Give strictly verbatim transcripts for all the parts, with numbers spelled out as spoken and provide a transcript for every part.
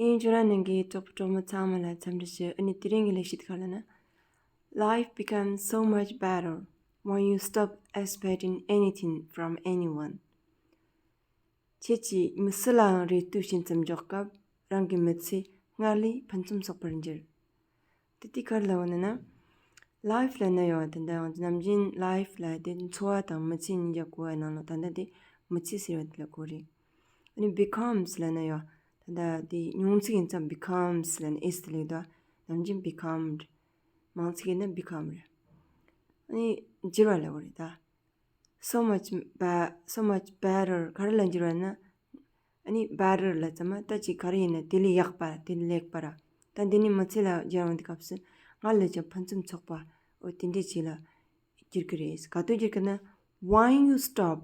ཡིན་ཁྱོད་རང་ནང་གི་གྲོགས་པོ་གྲོགས་མོ་ཚང་མ་ལ་འཚམས་འདྲི་ཞུ། ཨ་ནི་དེ་རིང་གི་ལེ་ཤིད་ག་ལ་ན། Life becomes so much better when you stop expecting anything from anyone. ཁྱེད་ཀྱིས་མི་སུ་ལའང་རེ་ལྟོས་བྱེད་མཚམས་འཇོག་སྐབས་རང་གི་མི་ཚེ་སྔར་ལས་ཕུན་སུམ་ཚོགས་པར་འགྱུར། དེ་དུས་ག་རེ་ལབ་ཡོད་ན། Life ལབ་ན་ཡང་ད་ལྟ་ང་ཚོ་ནམ་རྒྱུན་life ལབ་དེ་འཚོ་བ་དང་མི་ཚེ་གཉིས་ཀ་གོ་བའི་ནང་ལ་ད་ལྟ་དེ་མི་ཚེ་ཟེར་བ་དེ་ལ་གོ་རེད། ཨ་ནི་becomes ལབ་ན་ཡང་ད་ལྟ་དེ་མྱོང་ཚིག་ཡིན་ཙང་becomes ལབ་ན་s དེ་ལེགས་དོ། ནམ་རྒྱུན་becomed། མང་ཚིག་ཡིན་ན་become རེད། ཨ་ནི་འགྱུར་བ་ལབ་དགོས་རེད་ད། So much be- so much better ག་རེ་ལ་འགྱུར་བ་ན། ཨ་ནི་better ལ་ཙམ་མ་ད་ཅིག་ག་རེ་ཡིན་ན་དེ་ལས་ཡག་པ་དེ་ལས་ལེགས་པ་ར། ད་འདི་ནི་མི་ཚེ་ལ་སྦྱར་འོང་དུས་སྐབས་སུ་སྔར་ལས་ཀྱང་ཕུན་སུམ་ཚོགས་པ་འོ་དེ་འདྲས་ཅིག་ལ་འགྱུར་གི་རེད། ག་དུས་འགྱུར་གི་ན། When you stop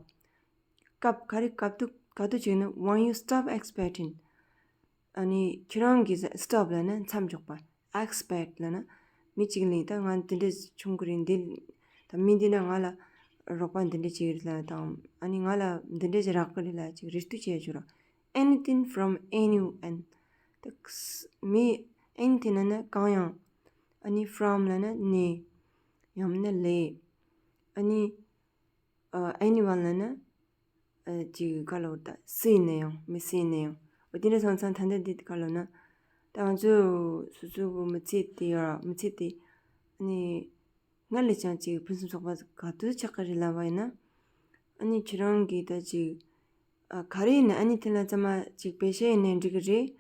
སྐབས་ག་རེ་སྐབས་དུ་ག་དུས་ཅིག་ན། When you stop expecting ཨ་ནི་ཁྱེད་རང་གིས་stop ལབ་ན་མཚམས་འཇོག་པ། Expect ལབ་ན་མི་གཅིག་ལ་ད་ང་འདི་འདྲས་བྱུང་གི་རེད། འདི་ད་མི་འདི་ན་ང་ལ་རོགས་པ་འདི་འདྲས་བྱེད་ཀྱི་རེད་ལབ་དང་། ཨ་ནི་ང་ལ་འདི་འདྲས་ཅིག་རག་གི་རེད་ལབ་ཅིག་རེ་ལྟོས་བྱེད་ཡ་ཅིག་ར། Anything from anyone ད་མི་anything ལབ་ན་གང་ཡང་། ཨ་ནི་from ལབ་ན་ནས། ཡང་མིན་ན་ལས། ཨ་ནི་ཨ་anyone ལབ་ན། ཨ་ཅིག་ག་ལ་འོ་ད་སུ་ཡིན་ན་ཡང་། མི་སུ་ཡིན་ན་ཡང་། འོ་དེ་འདྲ་སོང་ཙང་ད་ལྟ་འདི་ག་ལ་འོ་ན། ད་ང་ཚོ་སོ་སོ་གི་མི་ཚེ་དེ་ཡ་མི་ཚེ་དེ་ཨ་ནི་སྔར་ལས་ཀྱང་ཅིག་ཕུན་སུམ་ཚོགས་པ་ག་དུས་ཆགས་ཀྱི་རེད་ལབ་པ་ཡིན་ན། ཨ་ནི་ཁྱེད་རང་གིས་ད་ཅིག་ཨ་ག་རེ་ཡིན་ན། ཨ་ནི་དེ་ལ་ཚང་མ་ཅིག་པེ་ཤ་ཡིན་ན་འགྲིག་གི་རེད།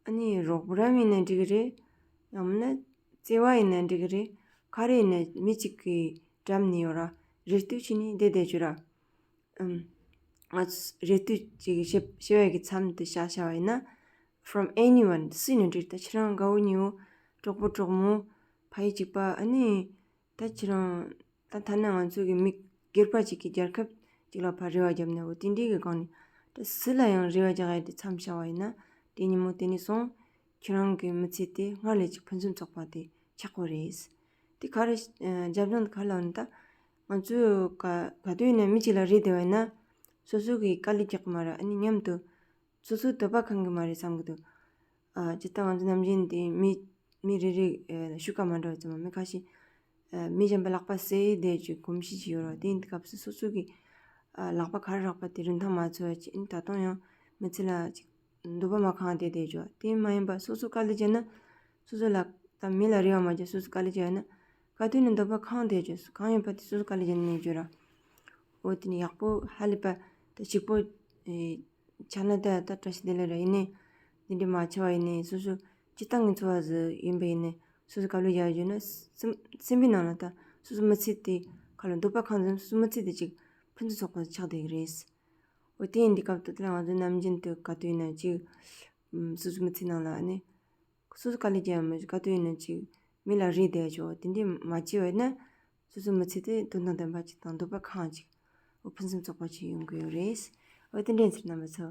ཨ་ནི་རོགས་པ་རམ་ཡིན་ན་འགྲིག་གི་རེད། ཡང་མིན་ན་བརྩེ་བ་ཡིན་ན་འགྲིག་གི་རེད། ག་རེ་ཡིན་ན་མི་གཅིག་གི་འགྲམ་ནས་ཡོད་ར། རེ་ལྟོས་བྱས་ནས་བསྡད་བསྡད་རྒྱུ་ར། ཨམ། ང་ཚོ་རེ་ལྟོས་ཅིག་ཞིབ་ཞིབ་ཡ་གི་མཚམས་དུ་བཞག་བཞག་པ་ཡིན་ན། From anyone སུ་ཡིན་ན་འགྲིག་ད་ཁྱེད་རང་དགའ་བོ་ཉེ་བོ་གྲོགས་པོ་གྲོགས་མོ་ཕ་ཡུལ་གཅིག་པ། ཨ་ནི་ད་ཁྱེད་རང་ད་ཐ་ན་ང་ཚོ་གི་མི་སྒེར་པ་ཅིག་གི་རྒྱལ་ཁབ་ཅིག་ལ་ཕར་རེ་བ་བརྒྱབ་ན་འོ་དེ་འདྲའི་གི་སྒང་ནས་ད་སུ་ལ་ཡང་རེ་བ་རྒྱག་ཡ་དེ་མཚམས་བཞག་པ་ཡིན་ན། དེ་ཉིན་མོ་དེ་ནས་བཟུང་ཁྱེད་རང་གི་མི་ཚེ་དེ་སྔར་ལས་ཅིག་ཕུན་སུམ་ཚོགས་པ་དེ་ཆགས་ཀྱི་རེད། དེ་ག་རེ་ཨ་རྒྱབ་ལྗོངས་དེ་ག་ལ་འོ་ན། ད་ང་ཚོས་ག་ག་དུས་ཡིན་ན་མི་གཅིག་ལ་རེ་བསྡད་པ་ཡིན་ན། སོ་སོ་གིས་དཀའ་ལས་རྒྱག་གི་མ་རེད། ཨ་ནི་མཉམ་དུ་སོ་སོའི་འདོད་པ་ཁེངས་གི་མ་རེད་བསམ་གི་འདུག་ཨ་ཇི་ལྟར་ང་ཚོ་ནམ་རྒྱུན་དེ་མི་མི་རེ་རེ་ཨ་ཤུགས་ཀ་མ་འདྲ་བ་ཙམ་མ། མི་ཁ་ཤས་ཨ་མི་གཞན་པ་ལག་པ་བསད་བསྡད་ཀྱི་གོམས་གཤིས་ཤིག་ཡོད་རེད། དེ་ཡིན་དུས་སྐབས་སུ་སོ་སོ་གི་ཨ་ལག་པ་ག་རེ་རག་པ་དེ་རིན་ཐང་མ་ཚོར་བ་ཅིག་ཨ་ནི་ད་དུང་ཡང་མི་ཚེ་ལ་ཅིག་འདོད་པ་མ་ཁེངས་བསྡད་བསྡད་ཀྱི་ཡོད། དེ་མ་ཡིན་པ་སོ་སོ་དཀའ་ལས་བརྒྱབ་ན། སོ་སོ་ལ་ད་མི་ལ་རེ་བ་མ་བརྒྱབ་སོ་སོ་དཀའ་ལས་བརྒྱབ་ན། ག་དུས་ནས་འདོད་པ་ཁེངས་བསྡད་ཀྱི་གང་ཡིན་པ་དེ་སོ་སོ་དཀའ་ལས་བརྒྱབ་ནས་ནས་བརྗོད་ར། འོ་དེ་ནི་ཡག་པོ་ཧ་ལས་པ་ད་གཅིག་པོ་ཨེ་ཆགས་ན་ད་ད་བཀྲ་ཤིས་བདེ་ལེགས་ར། ཡིན་ནའི་འདི་འདྲ་མ་ཆགས་པ་ཡིན་ནའི་སོ་སོ་སྤྱིར་བཏང་གི་འཚོ་བ་ཟིག་ཡིན་པ་ཡིན་ནའི་སོ་སོ་དཀའ་ལས་བརྒྱབ་བརྗོད་ན་སེམས་སེམས་པའི་ནང་ལ་ད་སོ་སོ་མི་ཚེ་དེ་ག་ལ་འདོད་པ་ཁེངས་ཙམ་སོ་སོ་མི་ཚེ་དེ་ཅིག་ཕུན་སུམ་ཚོགས་པ་ཆགས་བསྡད་ཀྱི་རེད། འོ་དེ་ཡིན་དུས་སྐབས་དེ་ལ་ང་ཚོ་ནམ་རྒྱུན་དུ་ག་དུས་ཡིན་ན་ཅིག་ཨམ་སོ་སོ་མི་ཚེ་ནང་ལ་ཨ་ནི་སོ་སོ་དཀའ་ལས་རྒྱག་ཡ་མ་གཏོགས་ཡིན་ན་ཅིག་མི་ལ་རེ་བསྡད་ཆོག་དེ་འདྲས་མ་བྱས་པ་ཡིན་ན་སོ་སོ་མི་ཚེ་དེ་དོན་དང་ལྡན་པ་ཅིག་དང་འདོད་པ་ཁེངས་ཅིག་འོ་ཕུན་སུམ་ཚོགས་པ་ཅིག་ཡོང་གི་ཡོད་རེད། འོ་དེ་འདྲས་ཟེར་རྣམ་པ་ཚོ།